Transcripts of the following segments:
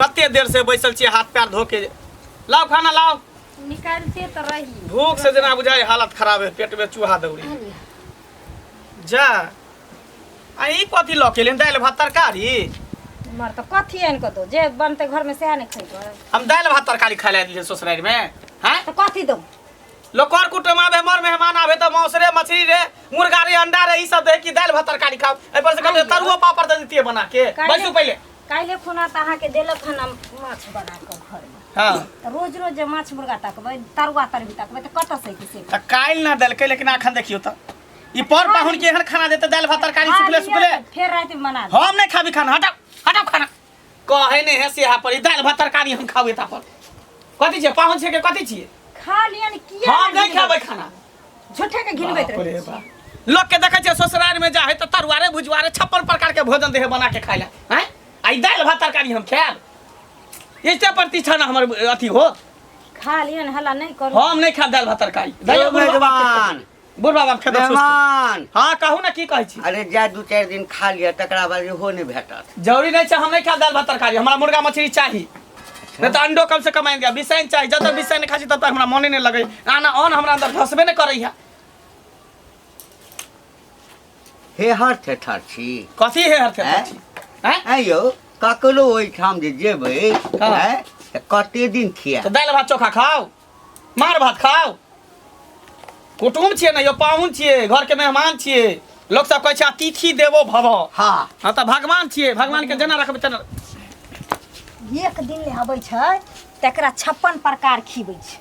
कते देर से बैसल छियै हाथ पैर धो के। लाओ खाना लाओ। निकालते तऽ रही। भूख से जेना बुझाइ हालत खराब है, पेट में चूहा दौड़ी जा। आ ई कथी लऽ के एलियन, दालि भात तरकारी? मर तऽ कथी आनि कऽ दो, जे बनतै घरमे सएह ने खैबै। हम दालि भात तरकारी खाय लए एलियै ससुरारि में हैं? तऽ कथी दो? लोग कर कुटुम आबे, मर मेहमान आबे तऽ मांस रे, मछली रे, मुर्गा रे, अंडा रे, ई सब दे कि दालि भात तरकारी खाओ। एहि पर से कहते तरुआ पापड़ दे दितियै बना के। बैसू पहिले। काल्हि खुना तऽ अहाँके देलक हन माछ बना कऽ घरमे। तऽ रोज रोज जे माछ मुर्गा तकबै, तरुआ तरबी तकबै, तऽ कतऽ से हेतै से? तऽ काल्हि ना देलकै, लेकिन अखन देखियौ तऽ ई पर पाहुन के एहन खाना देते, दालि भात तरकारी सुखले सुखले। फेर रातिमे बना देब। हम नहि खाबी खाना। हटाओ हटाओ खाना। कहै नहि है सेहा पर ई दालि भात तरकारी हम खाबै। ता पर कथी छियै, पाहुन छियै के कथी छियै? खा लिअ ने, किया हम नहि खेबै खाना। झूठे के घिनबैत बाप रे रहै। बाप। लोग के देखै छियै ससुराल में जा है तऽ तरुआरे भुजवारे 56 प्रकार के भोजन दे है बना के खाइ ला हैं, आ ई दालि भात तरकारी हम खायब? एते प्रतिष्ठा ना हमर अथी हो। खा लिअ ने, हल्ला नहि करू। हम नहि खायब दालि भात तरकारी। यौ मेजबान। बुढ़बा बाप खेतौ। मेहमान। हाँ कहू ना, की कहै छी? अरे जा 2-4 दिन खा लिअ, तकरा बाद इहो नहि भेटत। जरूरी नहीं छै। हम नहीं खायब दालि भात तरकारी। हमरा मुर्गा मछली चाही, नहीं तऽ अंडो कम से कम आनि दिअ। बिसैन चाही। जब तक बिसैन नहीं खाइ छी तब तक हमरा मने नहीं लगै। आना अन्न हमरा अंदर धसबे नहीं करै है। हे हर थेथर छी। कथी हे हर थेथर हैं? छी हैं? आँय यौ, ककरो ओहिठाम जे जेबै आँय, तऽ कते दिन खिया? तऽ दालि भात चोखा खाउ, मार भात खाउ। कुटुम छियै ने यौ, पाहुन छियै, घरके मेहमान छियै। लोक सब कहै छै अतिथि देवो भव। हाँ तऽ भगवान छियै, भगवान के जेना रखबै तेना। एक दिन ले अबै छै तकरा 56 प्रकार खिबै छै,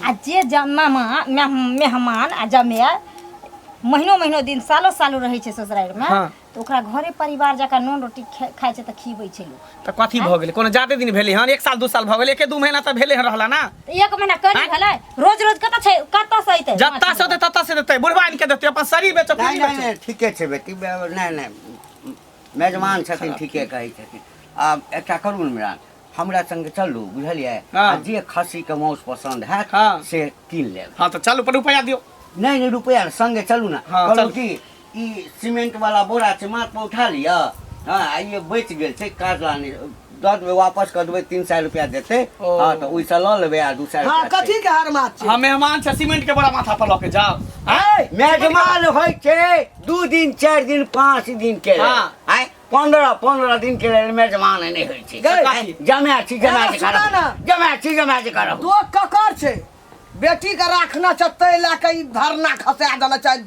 आ जे जमामा मेहमान आ जमाय महीनो महीनो दिन सालो सालो रहै छै ससुरारिमे तऽ ओकरा घरे परिवार जकाँ नून रोटी खाइ छै तऽ खिबै छै लोक। तऽ कथी भऽ गेलै? कोनो जादे दिन भेलै हन? 1 साल 2 साल भऽ गेलै, 1-2 महीना तऽ भेलै हन रहला ना। तऽ 1 महीना करी भेलै, रोज रोज कतऽ छै, कतऽ से अयतै? जत्ता से होतै तत्ता से देतै, बुढ़बा आनि के देतै। अपन शरीर बेचो, नहि पूंजी नहि बेचो। नहि, ठीके छै बेटी, नहि नहि, मेजबान छथिन, ठीके कहै छथिन। आब एकटा करू ने मिरान, हमरा संगे चलू, बुझलियै? आ जे खस्सीके मांस पसन्द हैत से कीन लेब। हाँ तऽ चलू, पर रुपैआ दियौ। नहि नहि, रुपैआ संगे चलू ने। हाँ, कहलहुँ चलू। कि ई सीमेंट वाला बोरा छै, माथ पर उठा लिअ। हँ, आ ई बचि गेल छै, काटला नहि दऽ देबै, वापस कऽ देबै, 300 रुपया देतै। ओ। हँ तऽ ओहिसँ लऽ लेबै आ 200 रुपया छै। कथी के हर माथ छै? हम मेहमान छै, सीमेंट के बोरा माथा पर लऽ के जाउ आँय? मेजबान होइ छै 2 दिन 4 दिन 5 दिन के लेल। आँय, 15-15 दिन के लेल मेजबान नहि होइ छै। गै। आँय, जमाए छी, जमाए एना छी सुना करब। ना। जमाए छी, जमाए छी करब। दो ककर छै? बेटी के राखना छै तै लए के ई धरना खसा देने छै,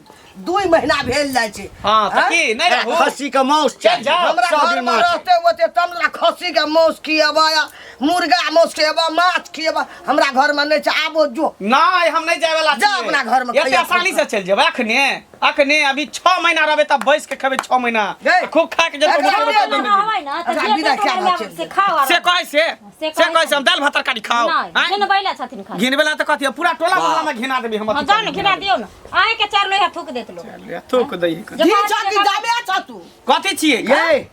2 महीना भेल जाइ छै। हाँ, तऽ आँय? की नहि रहू? खस्सी के मांस चल चाही। जाओ। हमरा सब घर दिन में माछ। रहते होते तब ना खस्सी के मांस खिएबा, या मुर्गा मांस खिएबा, माछ खिएबा। हमरा घर में नहीं छै, आबो जो। नहीं, हम नहीं जाए वाला जा छियै। अपना घर में एते खइया आसानी से चलि जेबै अखने? अखने अभी 6 महीना रहबै तब बैस के खेबै 6 महीना। गै। खूब खा के जेतौ, एकरा मोटेबै दे तब दे। दिन। रहबै ना तऽ एकरा जे विदा देतौ कए ओहिमे रहल से छै। खाउ आराम। से कहै से से से कहै कहै से हम दालि भात तरकारी खाउ। नहि, आँय? घिनबै लए छथिन खाली। घिनबै लए तऽ कथी, पूरा टोला मोहल्ला में घिना देबी हम। हाँ, जाउ ने, घिना दियौ ने। अहाँके 4 लोहिया थूक देत लोक। थूक दै है। जे घी बात छह कि छै, जामे छह तू? कथी छियै? ये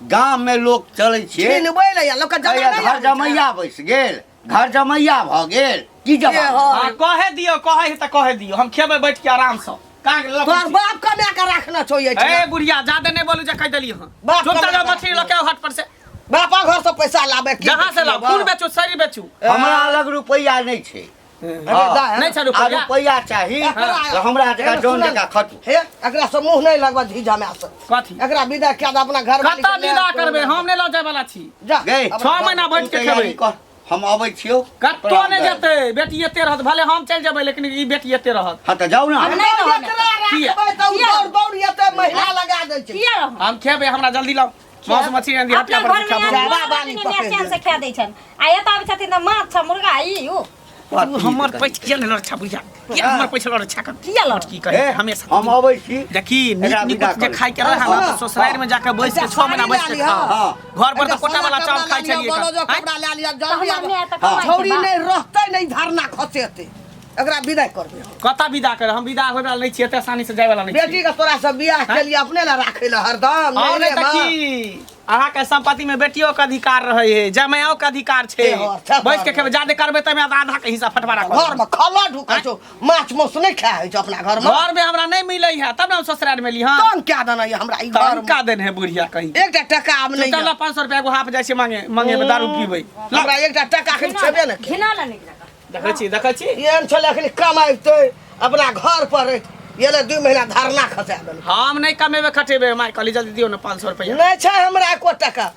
गाम में लोक चलै छियै। घिनबै लए या लोक के जमा कहैया, नहि घर आबै छै। जमैया बैस गेल, घर जमैया भऽ गेल की के जवाब? हौ? हाँ, कहे दियौ, कहे है तऽ कहे दियौ, हम खेबै बैठ के आराम से। कहाँ के लऽ तोहर बाप कमा के राखना छौ ये? ए बुढ़िया, ज्यादा नहीं बोलू जे कह देली हँ। बाप चुपचाप कमा जाओ, के मछली लऽ के आओ हाट पर से। बापा घर से पैसा लाबे की? जहाँ से लाओ, खून बेचू, शरीर बेचू। हमरा अलग रुपैआ नहि छै। अरे दा है नहि ना। छै आ रुपैआ? रुपैआ चाही एकरा- तऽ हमरा जकाँ एना जौन सुनल। जकाँ खटू। हे, एकरा से मुंह नहीं लगवा धी जमा से। कथी? एकरा विदा कए दे अपना घर वाली कतऽ के ले विदा आ। करबै? हम नहि लऽ जाय वाला छी। जा। गै, अपना 6 घर। महीना बैठ तू के तैयारी खेबै। कर, हम अबै छियौ। कतौ नहि जेतै बेटी, एते रहत। भले हम चलि जेबै, लेकिन ई बेटी एते रहत। हँ तऽ जाउ ने। हम नहि रहब। एकरा राखबै तऽ उ दौड़ दौड़ एते महिला लगा दै छै। किया रहब? हम खेबै, हमरा जल्दी लाउ मांस मछली आनि दिअ, अपना हटिया पर घर में खेबै। आदमी बाबा बानी रोटी पकड़ि नहि चैन से खा दै छनि, आ एतऽ आबै छथिन तऽ माछ छै, मुर्गा ई उ। तू हमर पैछ किया नहि लड़छा बुढ़िया? किया हमर पैछ लड़छा कर? किया लड़? की कहे ए, हमेशा हम अबै छी। देखी, नीक एकरा नीक विदा जे करू। खाय के रहे ना तऽ ससुरारि में जाके बैस के 6 महीना बैस के खाओ। घर पर तऽ कोटा वाला चावल खाइ छलियै। बोलो जो आँय? कपड़ा लए लिअ तऽ जल्दी। हमरा आब माय तऽ कमाइ छै छौड़ी बा। नहि रहतै, नहि धरना खसेतै, एकरा विदाई करबै हम। कतऽ विदा कर? हम विदा होय वाला नहि छियै, एते आसानी से जाय वाला नहि बेटी छियै। के तोरा से बियाह केलियै अपने ला राखै ला हरदम? और नहीं नहि रे तऽ माँ। की? अहाँके संपत्ति में बेटियो के अधिकार रहे है, जमाइयो के अधिकार छै। ए हर, छै बैस के घरमे। खेबै, जादे करबै तमे आधा के हिस्सा फटवारा कर घर में खला ढुकै छौ, माछ मांस नहि खाय होइ छौ अपना घर में। घर में हमरा नहीं मिलै है तब ने हम ससुराल में ली। हां तहन क्या देना ये हमरा ई घर तहन में? का देन है बुढ़िया कहीं? एकटा टका आब नहि चल यऽ। 500 रुपया एगो हाफ जाइ छै मांगे मांगे में दारू पीबै। हमरा एकटा टका एखन छेबे ने करै। घिना लने जकाँ। देखै छी, देखै छी। एहन छलै एखन कमाइते अपना घर पर रहैत, एलै 2 महीना धरना खसा देलकै। हम नहि कमेबै खटेबै, माय कहली जल्दी दियौ ने 500 रुपया। नहि छै हमरा एको टका,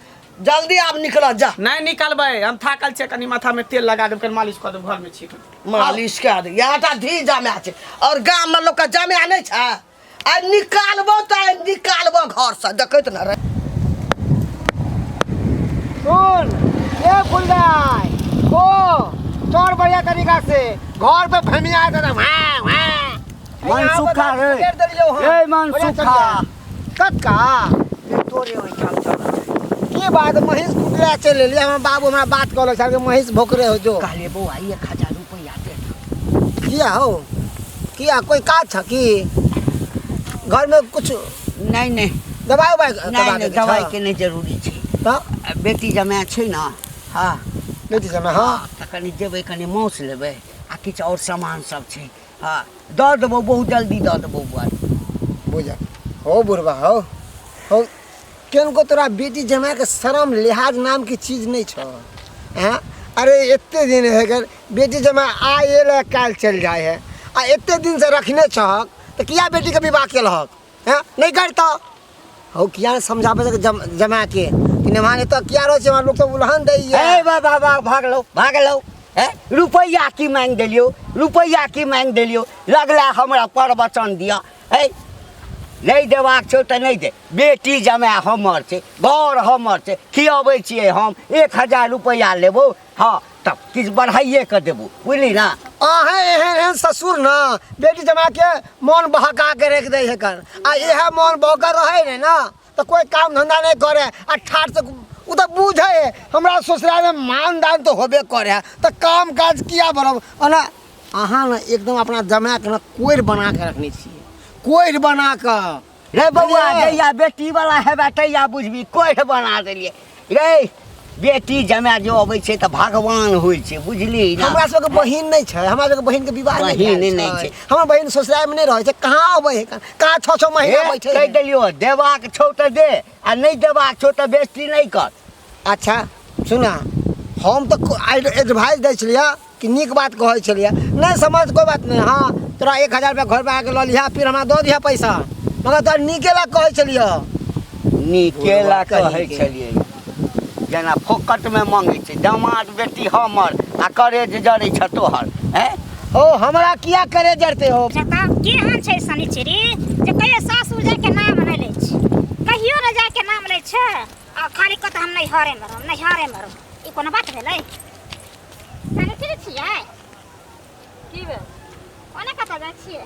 जल्दी आब निकल जा। नहि निकलबै, हम थाकल छियै, कनि माथा में तेल लगा देब, कनि मालिश कऽ देब, घर में छी। मालिश कए दे, इएह टा धी जमा छै और गाम में लोक के जमा नहि छै। आइ निकालबो तऽ आइ निकालबो घर से, देखैत न रह। सुन ए फुलदाई, ओ चोर बढ़िया तरीका से घर पे भमिया दे वहाँ वहाँ। मन सुखा रे। ए मन सुखा। कक्का तोरे ओहिठाम चल। की बात, महींस कुटला चल लेलियै? हमर बाबू हमरा बात कहलक छल कि महींस भोकरे हो जो। कहलियै बौआ 1000 रुपैआ दे। किया हो, किया कोई काज छ की घर में कुछ? नहीं नहीं। दवाई उवाई नहीं नहीं, दवाई के नहीं जरूरी छै। तऽ? बेटी जमाए छै ने। हाँ बेटी जमाए, हाँ। तऽ कनि जेबै, कनि मासु लेबै आ किछु आओर सामान सब छै। हाँ दऽ देबौ, बहुत जल्दी दऽ देबौ बौआ। बुझा हो बुढ़बा, हो हो केनको तोरा बेटी जमाए के शरम लिहाज नाम के चीज नहीं छौ। हैं? अरे एते दिन है गेल बेटी जमाए आइ एलै काल्हि चलि जाइ है, आ एते दिन से रखने छहक तऽ किया बेटी के विवाह केलहक? हैं? नहीं करता हो, किया समझाबै जमाए के कि नेमान एतऽ किया रहै छै, हमरा लोक सब उलहन दैया। ए बाबा बाबा भागलौ भागलौ। हैं? रुपैआ की मांगि देलियौ, रुपैआ की मांगि देलियौ, लगला हमरा प्रवचन दिअ। है नहि देबाक छौ तऽ नहि दे, बेटी जमाए हमर छै, घर हमर छै, खियाबै छियै हम, 1000 रुपैआ लेबौ। हाँ तब किछु बढ़ाइए कऽ देबौ, बुझली ना? अहें एहन एहन ससुर न बेटी जमाए के मन बहका के राखि दै है कर, आ इएह मन बहका रहै ने ना तऽ कोई काम धंधा नहीं करे आ ठाठ से उ तऽ बुझे है हमरा ससुराल में मान दान तऽ होबे करे है, तऽ काम काज किया बढ़ब। ओना अहाँ ने एकदम अपना जमाए के ने कोरि बना के रखने छियै, कोरि बना कऽ। रे बौआ, बुझलियै? जहिया बेटी वाला हेबे तहिया बुझबी, कोरि बना देलियै रे। बेटी जमाए जो अबै छै तऽ भगवान होइ छै, बुझली ना? हमरा सबके बहिन नहि छै, हमरा सबके बहिन के विवाह नहि बहिन भेल नहि छै। हमर बहिन ससुराल में नहि रहै छै, कहाँ अबै है, कहाँ 6-6 महीना हे, बैठे कहि है। देलियौ, देबाक छौ तऽ दे आ नहि देबाक छौ तऽ बेइज्जती नहि कर। अच्छा सुना, हम तऽ एडवाइस दै छलियै कि नीक बात कहै छलियै, नहि समझ कोई बात नहीं। हाँ तोरा 1000 रुपया घर पर आके लऽ लिहा, फिर हमरा दऽ दिहा पैसा, मगर तोरा नीके ला कहै छलियै। नीके ला कहै कहीके। छलियै, जेना फोकट में मांगै छै दामाद बेटी हमर आ करेज जरै छ तोहर। हैं? ओ हमरा किया करे जरते हो? जता केहन छै शनिचरी जे कहियो सासुर जाके नाम नहि लै छै, कहियो नहि जाके नाम लै छै, आ खाली कहत हम नैहरे मे रहब, नैहरे मे रहब। ई कोनो बात भेलै? शनिचरी छियै? की भेल? कोना कतऽ जाइ छियै?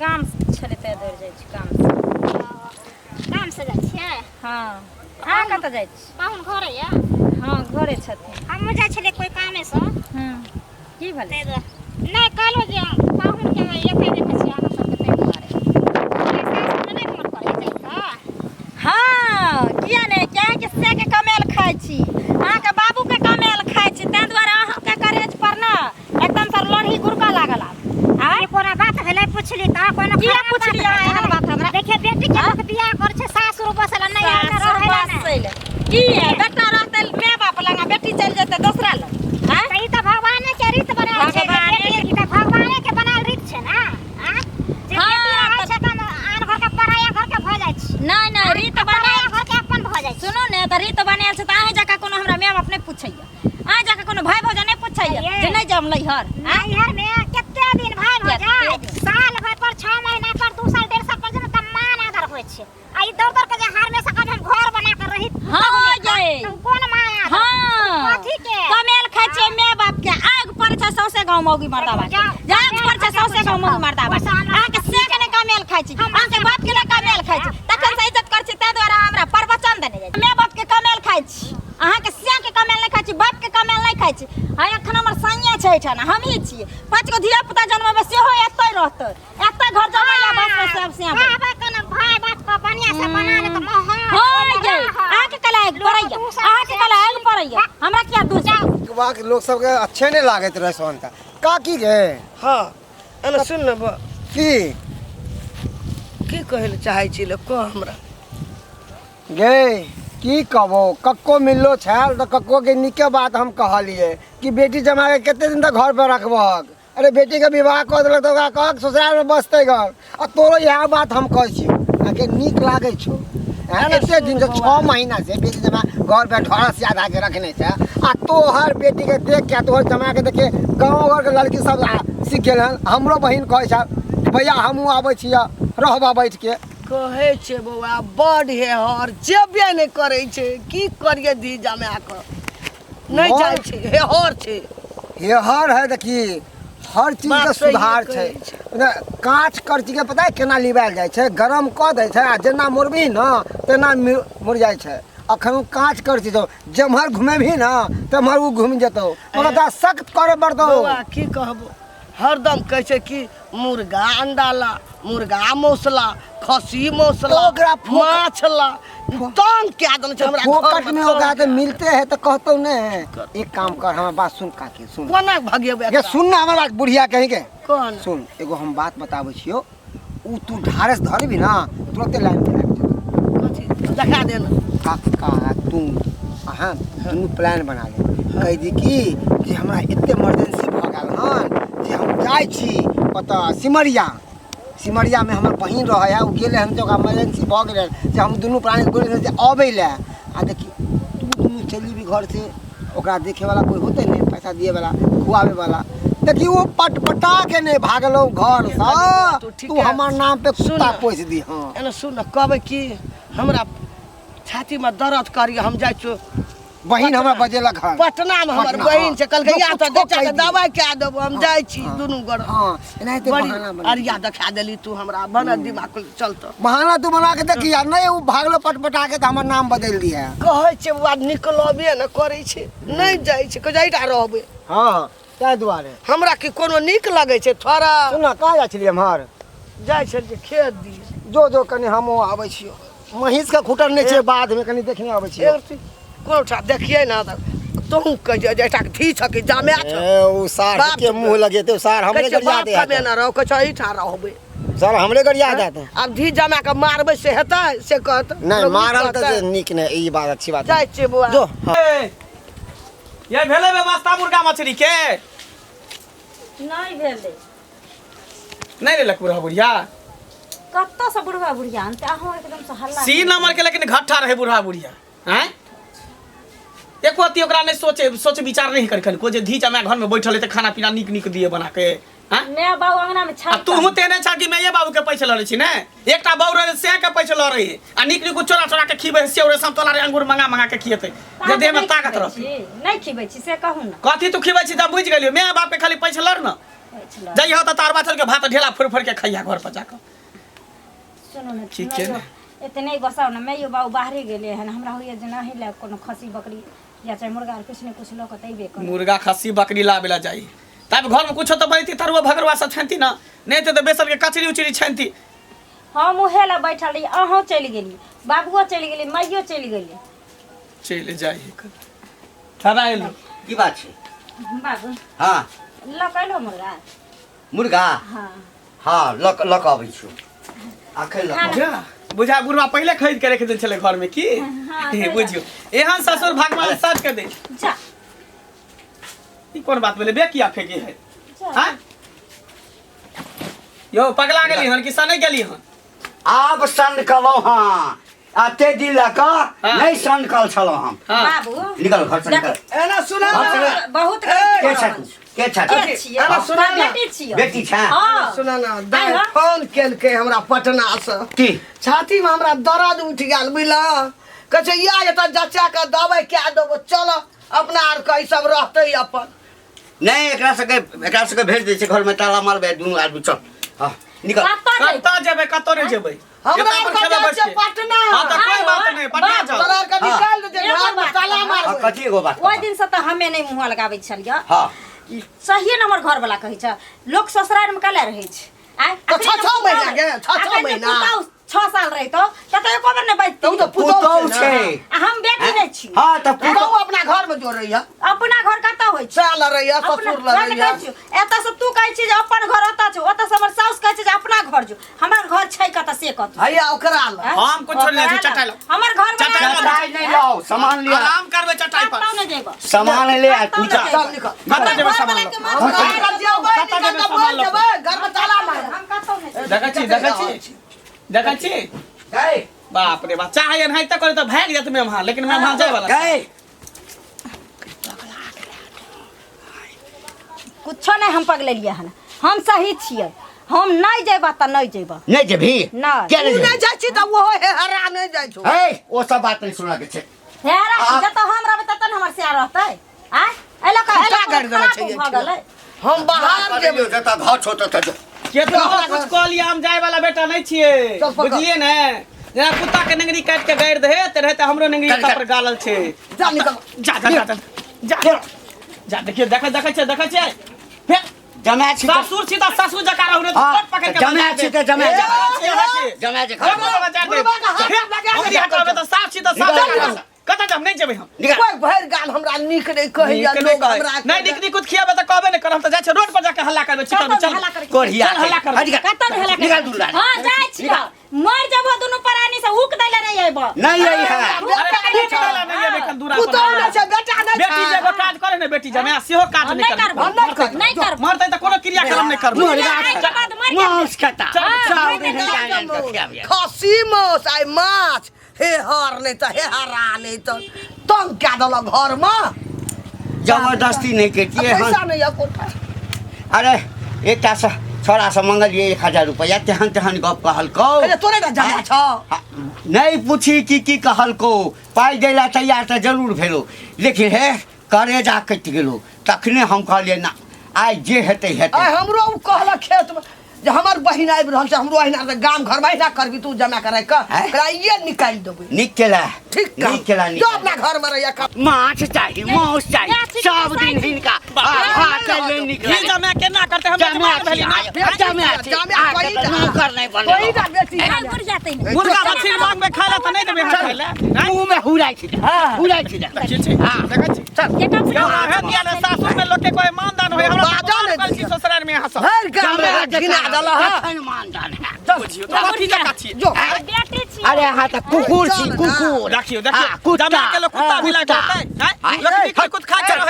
काम छलै तै दुआरे जाइ छी, काम से। काम से जाइ छियै? हाँ। अहाँ कतऽ जाइ छी? पाहुन घरे यऽ? हाँ घरे छथिन। हमहूँ जाइ छलियै कोइ कामे सँ। की भेलै? ताहि दुआरे नहि कहलहुँ जे पाहुनके एतै देखै छियै अहाँ सबके, ताहि दुआरे। सासुरमे नहि मोन करै जाइके? हाँ किया नहि, कियाकि से के कमेल खाइ छी, अहाँके बाबूके कमेल खाइ छी, ताहि दुआरे अहाँके करेज पर ने एकदम सर लोढ़ी गुड़कऽ लागल आब। आय कोनो बात भेलै पुछली तऽ कोनो किया खराब बात पुछली अहाँ एहन बात हमरा? देखिए बेटी के लोक बियाह करै छै सासुर बसल नैहर मे सासुर रहै ला नहि। बसै लए। की है बेटा रहतै my बाप लग आ बेटी चलि जेतै दोसरा लग। आँय? तऽ ई तऽ भगवाने के रीत बनायल छै, भगवाने बेटी ई तऽ भगवाने के बनायल रीत छै ने। आँय? जे हाँ, बेटी रहै तऽ छै तहन आन घर के पराया घर के भऽ जाइ छै। नहि नहि, रीत पराया बनायल घर के अपन भऽ जाइ छै। सुनू ने, तऽ रीत बनायल छै तऽ अहीं जकाँ कोनो हमरा my बाप नहि पुछैया, अहीं जकाँ कोनो भाय भौजाइ नहि पुछैया जे नहि जायब नैहर। आँय? नैहर मे कते दिन भाय भौजाइ? कते दिन? साल भर पर, 6 महीना पर, 2 साल 1.5 साल पर जेबै तऽ मान आदर होइ छै। आ ई दौड़ दौड़ के जे हार में से हम घर बना के रही, हाँ, ये। तऽ कोन माया आदर? हाँ। कथी के? कमेल खाइ छियै my बाप के, आगि पड़ै छै सौंसे गाँव मौगी मर्दाबा के। जाउ। आगि पड़ै छै सौंसे गाँव मौगी मर्दाबा के। अहाँके से के नहि कमेल खाइ छी, अहाँके बाप के नहि कमेल खाइ छी, तखन से इज्जत करै छी, ताहि दुआरे हमरा प्रवचन देने जाइ छी। My बाप के कमेल खाइ छी, अहाँके से के कमेल नहि खाइ छी, बाप के कमेल नहि खाइ छी। हाँ एखन हमर सैया छै एहिठाम, हमही छियै, 5 गो धिया पुता जन्मेबै सेहो एतै रहतै, एतै घर जमाइया बस में सब सिया। कहबै कने भाय बाप के बढ़िया से बना ले तऽ महा। हाँ, गे अहाँके कला आगि पड़ैया अहाँके कला आगि पड़ैया हमरा किया दूसै वाक लोक सबके अच्छे नहि लागैत रहै सोहनता काकी गे। हँ, एना सुन ने बा। की की कहै लए चाहै छी ले कह हमरा। गे की कहबो, कक्को मिललो छल तऽ कक्को के नीके बात हम कहलिए कि बेटी जमा के कते दिन तक घर पर रखबहक। अरे बेटी के विवाह कऽ देलक तऽ ओकरा कहक ससुराल में बसतै घर। आ तोरो इएह बात हम कहै छियौ, अहाँके नीक लागै छौ? एते दिन से 6 महीना से बेटी जमा घर पर ढोरस याद आके रखने छै, आ तोहर बेटी के देख के तोहर जमा के देख के गाँव घर के लड़की सब सीख गेल हन। हमरो बहिन कहै छै भैया हमहूँ आबै छियै रहबा बैठ के। कहै छै बौआ बड हेहर जेबे नहि करै छै, की करियै धी जमा कऽ नहि जाइ छै, हेहर छै। हेहर है देखी हर चीज के सुधार छै। काँच करची के पता है केना लिबायल जाइ छै? गरम कऽ दै छै आ जेना मुड़बही ने तेना मुड़ जाइ छै। अखन ओ काँच करची छौ, जेम्हर घुमेबही ने तेम्हर ओ घुमि जेतौ, मगर तोरा सख्त करे पड़तौ। बौआ की कहबो, हरदम कहै छै कि मुर्गा अंडा ला, मुर्गा मौसला, खस्सी मौसला, ओकरा माछ ला, तंग कए देने छै हमरा। फोकट में ओकरा तो मिलते है तो कहतो ने। एक काम कर, हमर बात सुन काकी, सुन। कोना भगेबै? ये सुन ना हमर बात बुढ़िया कहीं के। कोन? सुन, एगो हम बात बताबै छियो, उ तू ढारस धरबी ना तुरंते लाइन पे आबि जेतौ। कथी देखा दे ना। काका तू अहाँ दुनू प्लान बना ले, कहि दी कि जे हमरा एते इमरजेंसी भऽ गेल हन जे हम जाइ छी ओतऽ सिमरिया, सिमरिया में हमर बहिन रहै है, ओ गेलै हन तऽ ओकरा इमरजेंसी भऽ गेलै जे हम दुनू प्राणी गेल जे अबै लए। आ देखी तू दुनू चलि जेबही घर से, ओकरा देखे वाला कोई होतै नहि, पैसा दिए वाला खुआबे वाला। देखी ओ पटपटा के नहि भागलौ घर से, तू हमर नाम पे कुत्ता पोसि दी। हाँ एना सुन न, कहबै कि हमरा छाती में दर्द करी, हम जाइ छियौ बहिन हमरा बजेलक हन पटना में, हमर बहिन छै, कहलकै या तऽ बेटा के दवाइ कए देबो, हम जाइ छी दुनू गोर। हाँ एनाहिते बहाना बना अरिया देखा देली तू हमरा, बना दिमाग चलतो बहाना तू बना के देखी यार। नहीं ओ भागलो पटपटा के तऽ हमर नाम बदलि दिया। कहै छै बौआ निकलबे ने करै छै, नहि जाइ छै, कहै छै रहबै। हाँ ताहि दुआरे हमरा की कोनो नीक लगै छै थोड़ा। सुन ना, कहाँ जाइ छलियै एम्हर? जाइ छलियै खेत दिस। जो जो कनि हमहूँ आबै छियौ, महींस के खुटल नहि छै बाध में, कनि देखने आबै छियौ। कोनो ठाम देखियै ना तऽ तोहूँ कहियै जे एकटा धी छ कि जामे छ। ए ओ सार के मुँह लगेतै, सार हमरे गरिया दे। बाप कमे ना रहो, कहै छै एहिठाम रहबै। सर हमरे गरिया देत। आब धी जमा के मारबै से हेतै से कहत? नहि मारल तऽ नीक नहि, ई बात अच्छी बात। जाइ छियै बौआ। जो ये भेलै व्यवस्था मुर्गा मछली के? नहि भेलै। नहि लेलक बुढ़ा बुढ़िया? कतऽ से बुढ़वा बुढ़िया अनतै? अहूँ एकदम से हल्ला। सी नंबर के लेकिन घट्ठा रहे बुढ़ा बुढ़िया, हैं एको अति ओकरा नहि सोचे सोच विचार नहीं कर को जे धी जमा घर में बैठल है तऽ खाना पीना नीक नीक दिए बना के। हैं मैं बाबू अंगना में आ छाई तूहू तेने छा कि मैं बाबू के पैसे लड़े छी ने? एकटा बाबू रहे से के पैसे लड़े आ नीक नीक चोरा चोरा के खीबै, सेव रे समतोला रे अंगूर मंगा मंगा के खिएतै जे देह में ताकत रहतै। नहीं खिबै छी से कहू ना। कथी तू खिबै छी तऽ बुझि गेलियो, my बाप के खाली पैसे लड़ न जइहो तऽ तारबा चल के भात ढेला फोड़ि फोड़ि के खइहा घर पर जाकऽ। सुनू ने, ठीक छै ने? एतने गोसाउ ने, मैं बाबू बाहरे गेले हन, हमरा होइए जे नाही ले कोनो खस्सी बकरी या चाहे मुर्गा कुछ ने कुछ लऽ कऽ तैबे करू। मुर्गा खस्सी बकरी लाबे ला जाई तब घर में कुछो तो बनती, तरुआ भगरुआ सब छानती ना, नहीं तो बेसन के कचरी उचरी छानती। हम उहे ला बैठल रही, अहूँ चलि गेली, बाबुओ चलि गेली, माइयो चलि गेली। चलि जाई थाना एलू। की बात छै बाबू? हाँ लऽ कऽ एलहो मुर्गा? मुर्गा? हाँ हाँ लऽ कऽ अबै छियौ अखन लऽ कऽ। जा बुझा बुढ़वा पहिले खरीद के रख देल छलै घर में की? हाँ, बुझियो एहन ससुर भगवान सब के दे। जा ई कोन बात भेलै बे किया फेंकी है? जा। हाँ यो पगला गेली हन कि सने गेली हन? आब सन कलौ हँ, एते दिन लऽ कऽ नहि सन कल छलौ हम। हाँ। बाबू निकल घर से निकल। एना सुना ना। बहुत के छ तू? के छ तू? के छियै? एना सुना ना। बेटी छियै। बेटी छै? हाँ। सुना ना, दाइ हाँ। फोन केलकै हमरा पटना से। की? छाती में हमरा दर्द उठि गेल बुझल, कहै छै या एतऽ जच्चा के दवाइ कए देबो, चल अपना आर के ई सब रहतै अपन। नहि एकरा सबके भेज दै छै घर में, ताला मारबै दुनू आदमी, चल। हाँ निकल। कतऽ जेबै? कतऽ नहि जेबै। हमरा आर के जाइ छै पटना। हाँ तऽ कोई बात नहीं, पटना जाओ। तोरा आर के निकालि देतै घर में, ताला मारबै। कथी एगो बात? ओहि दिन से तऽ हमे नहि मुँह लगाबै छलियै। हाँ सहिए ने हमर घर वाला कहै छै लोक ससुराल में कला रहै छै। आँय? तऽ 6-6 महीना गे, 6-6 महीना। 6 साल रहितो त तऽ एको बेर नहि तू बजती तऽ पुतहु पुतहु छै ने। छै आ हम बेटी नहि छी हाँ तऽ पुतहु पुतहु अपना घर में जो रही है अपना घर कतऽ होइ छै साल रही है अपना ससुर वएह ने रही है कहै छियौ एतऽ से तू कहै छी जे अपन घर ओतऽ छौ ओतऽ से हमर साउस कहै छै जे अपना घर जो हमर घर छै कतऽ से कतऽ हैया ओकरा लग आँय? हम कुछो नहि लै छी, चटाइ लाउ। हमर घर चटाइ लाउ। चटाइ नहि लाउ सामान लिअ आराम करबै चटाइ पर कतौ नहि जेबै सामान ले आ कतौ नहि निकाल जेबै। चल निकल कतऽ जेबै सामान घरवला लऽ के कऽ? माथ निकल जेबै कतऽ निकल जेबै तऽ सामान बोल लऽ कऽ? जेबै घर में ताला मार हम कतौ नहि जेबै। देखै छी देखै छी देखै छी गए बाप रे बाप चाहे एनाहिते करे तऽ भागि जायत मेहमान लेकिन मेहमान जाय वाला गए कुछो नहि हम पगलेलियै हन हम सही छियै हम नहि जेबऽ तऽ नहि जेबऽ नहि जेबही नहि। किया तू नहि नहि जेबही जाइ छी तऽ ओहो हे हरा नहि जाइ छौ हे ओ सब बात नहि सुनऽ के छै हे रा आ- जतऽ हम रहबै ततऽ ने हमर सिया रहतै आँय एहि लऽ कऽ एहि खुट्टा लऽ गाड़ि कऽ देने खराब छै भऽ गेलै हम बाहर जेबै जतऽ घर छौ ततऽ जो केतनो कुछ कऽ लिअ हम जाय वाला बेटा नहि छियै चल पकड़। बुझलियै ने जेना कुत्ता के नेंगरी काटि के गाड़ि दे तेनाहिते हमरो नेंगरी चल, चल। पर गालल छै जा निकल जा जा जा जा जा जा देखियौ देखै देखै छियै देखै छियै फेर जमा छी तऽ- ससुर छी तऽ ससुर जकाँ रहू ने तऽ हाँ, चोट पकड़ि के जमा बजा छी देब। तऽ जमा ए, जकाँ। ए, जमा जकाँ। हमरो बजा देब। बुढ़बा के हाथ लगा हम दे। हटाबै तऽ साफ छी तऽ साफ निकाल, जकाँ रहू। कतऽ जाब नहि जेबै हम निकाल कोई भरि गाल हमरा नीक नहि कहैया नीक नहि लोग कहै। हमरा नहि नीक नीक खियाबै तऽ कहबे नहि करब हम तऽ जाइ छियै रोड पर जाके हल्ला करबै चिकरबै कतऽ चल हल्ला करबै? कोढ़िया चल हल्ला करबै। हट जा। कतऽ नहि हल्ला निकाल दूर करबै? हाँ जाइ छियै मर जेबो दुनू प्राणी से हुक दैले नहि अयबो नहीं आई है अरे कुछ दैला नहि एबै एखन दूरा पर। पुतहु नहि छै बेटा नहि बेटी छै जे एगो काज करे ने बेटी जमाय सेहो काज हम नहि नहि करबै करबै हम नहि करबै। नहि करबै मरतै तऽ कोनो क्रियाक्रम नहि करबै मुर्गा आइ के बाद मर जेबै। मांस खाता चल, सब चल, दिन हिनका आनि कऽ खियाबियै। खस्सी मांस आइ माछ हे हर नहि तऽ हे हरा नहि तऽ तंग कए देलक घरमे जबरदस्ती नहि करितियै पैसा हन नहि यऽ कोटा अरे एकटा से छोड़ा से मंगलियै 1000 रुपैआ तेहन तेहन गप कहलकौ अरे तोरे ने जमा छौ हाँ, नहि पूछी की की कहलकौ पाइ दै लए तैयार तऽ जरूर भेलो लेकिन हे करेजा कटि गेलो तखने हम कहलियै ना आइ जे हेतै हेतै आइ हमरो ओ कहलक खेतमे जे हमर बहिन आबि रहल छै हमरो अहिना से गाम घरमे अहिना करबी तू जमा कराय कऽ आँय? एकरा ये निकालि देबै नीक केला ठीक नीक केला जो नीक अपना घरमे रहिया केला। माछ चाही मांस चाही सब दिन हिनका आ भात नहि नीक ई लागै। जमाय केना करतै हम जमा जमाय छी, भेली ना आ, जमा छी, जमा आ, कोई तऽ ना। नौकर नहि कोई बनेलहुँ। ना बेटी चल बुढ़िया तै नहि मुर्गा मछली मांगबै खाय लए तऽ नहि देबै अहाँ खाय लए आँय? मुँहमे हुराइ छी हुराइ छी देखै छी देखै छी जे कम से यौ, कम हे दिया ने सासुर में लोग के कोई मानदान होय हमरा बाजऽ नहि कहै छी दिअ। ससुराल में अहाँ सब भरि गाम घिना देलह हँ। कखन मानदान हैत? बुझियौ तऽ कथी जकाँ छी जो बेटी छी अरे अहाँ तऽ कुकुर छी चल ना। कुकुर देखियौ देखियौ हाँ, कुत्ता जमा के लोग कुत्ता भी कुत्ता। लागतै आँय? लोक नीक कुत खा के रहै